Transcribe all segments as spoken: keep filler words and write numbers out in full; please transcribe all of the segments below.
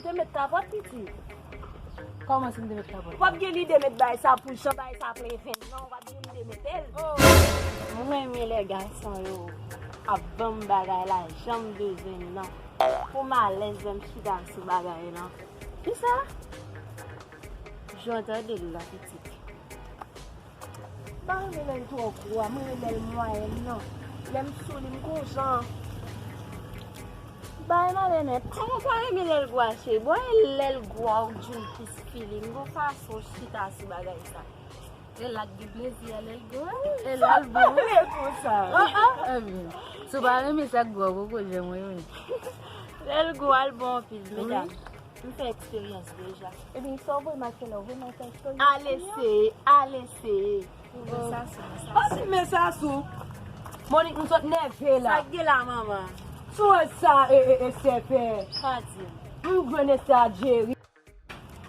Te met kapòt, pitit. Kòman si m te met kapòt? W ap gen lide met bagay sa pou jan bagay sa plen venn nan, w ap gen lide mete l. Mwen renmen lè gason yo ap ban m bagay la jan m bezwen l nan. Pou m alèz lè m chita sou bagay lan. Kisa? Jan w tande l la, pitit. M pa renmen lè l twò gwo a, mwen renmen lè l mwayèn nan. Lè m sou li, m gon jan. Bay malè nèt. Kòman w pa renmen lè l gwo a, cheri? Bon, e lè l gwo a, ou di m plis feeling. Gon fason w chita sou bagay sa. E la k gen plezi a, lè l gwo a. E lè l bon. Pale konsa. Ebyen, si w pa renmen sa k gwo a, ou poko janm renmen. Lè l gwo a, l bon anpil, medam. M fè eksperyans deja. Ebyen, sa w voye m al fè la, ou voye m al fè eksperyans. Al eseye, al eseye. Ou men sa sou, men sa sou. Monique, m sot nève la. Sa k gen la, manman? Sou wè sa, e, e, e, sè fè. Pa di m. M jwenn Esther Jerry.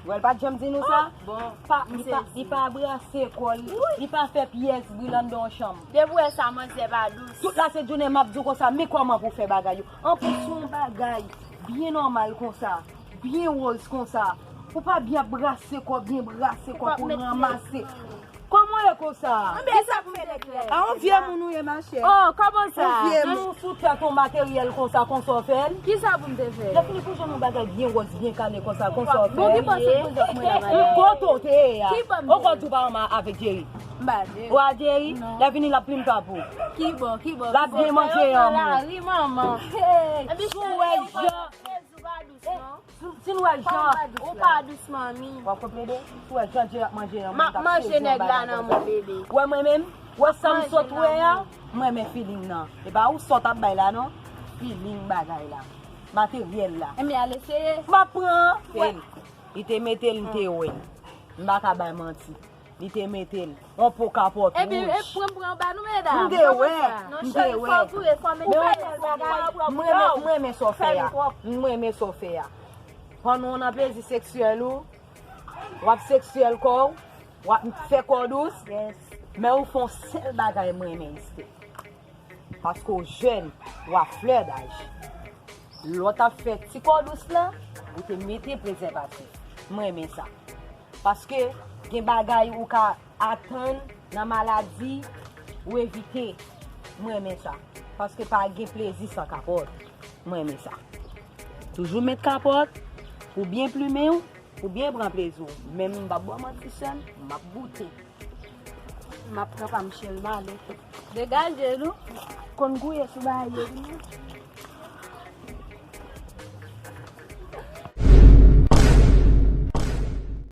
Wè, l pa t janm di nou sa? Bon, pa, li pa, li pa brase kò l. Li pa fè pyès bri l anndan yon chanm. Depi w wè sa, manzè pa dous. Tout la se jounen m ap di w konsa, men kòman pou w fè bagay yo. Anplis, se yon bagay byen nòmal konsa, byen wòz konsa. Ou pa byen ap brase kò, byen brase kò pou w ranmase. Kòman w ye konsa? Kisa pou m te fè? A yon vye moun ou ye, machè. Oh, kòman sa? Yon vye moun. Sou tèt yon materyèl konsa, konsa w fè l? Kisa pou m te fè? Lè fini pou jwenn yon bagay byen wòz, byen kale konsa, konsa w fè l? Bon, ki bò se pou zòt mwen la, madam? Kote w te ye a? Ki bò m te ye? Ou konn tou pa anma avèk Jerry. M pa Jerry. Ou a Jerry? Non. Lè fini l ap plim kap ou. Ki bò, ki bò? L ap byen manje an moun. Lari, manman. Sou wè jan. Ou pa dous, non. Si n wè jan. Ou pa dous, manmi. W ap konplede? Si w wè jan Jerry ap manje an moun, m ap sezi yon bagay konsa. Ou wè mwen menm? Ou wè sa m sot wè a? M renmen feeling nan. E pa ou sòt ap bay la, non. Feeling bagay la. Materyèl la. Ebyen, al eseye. M ap pran. Li te mete l, m te wè. M pa ka bay manti. Li te mete l. Yon po kapòt wouj. Ebyen, e pran, pran ba nou, medam. M te wè. M te wè. M renmen, m renmen sa w fè a. M renmen sa w fè a. Pandan w nan plezi seksyèl ou, w ap seksyèl kò w, w ap fè kò dous, men ou fè yon sèl bagay m renmen, Esther. Paske w jèn, w a flè daj. Lè w t ap fè ti kò dous la, ou te mete prezèvatif. M renmen sa. Paske gen bagay ou ka atann nan maladi, ou evite. M renmen sa. Paske pa gen plezi san kapòt. M renmen sa. Toujou met kapòt pou byen plimen w, pou byen pran plezi w. Men m p ap ba w manti, sè m, m ap boute. M ap pran pa m, cheri, m ale. Degaje nou. Konn gouye sou bagay yo, wi.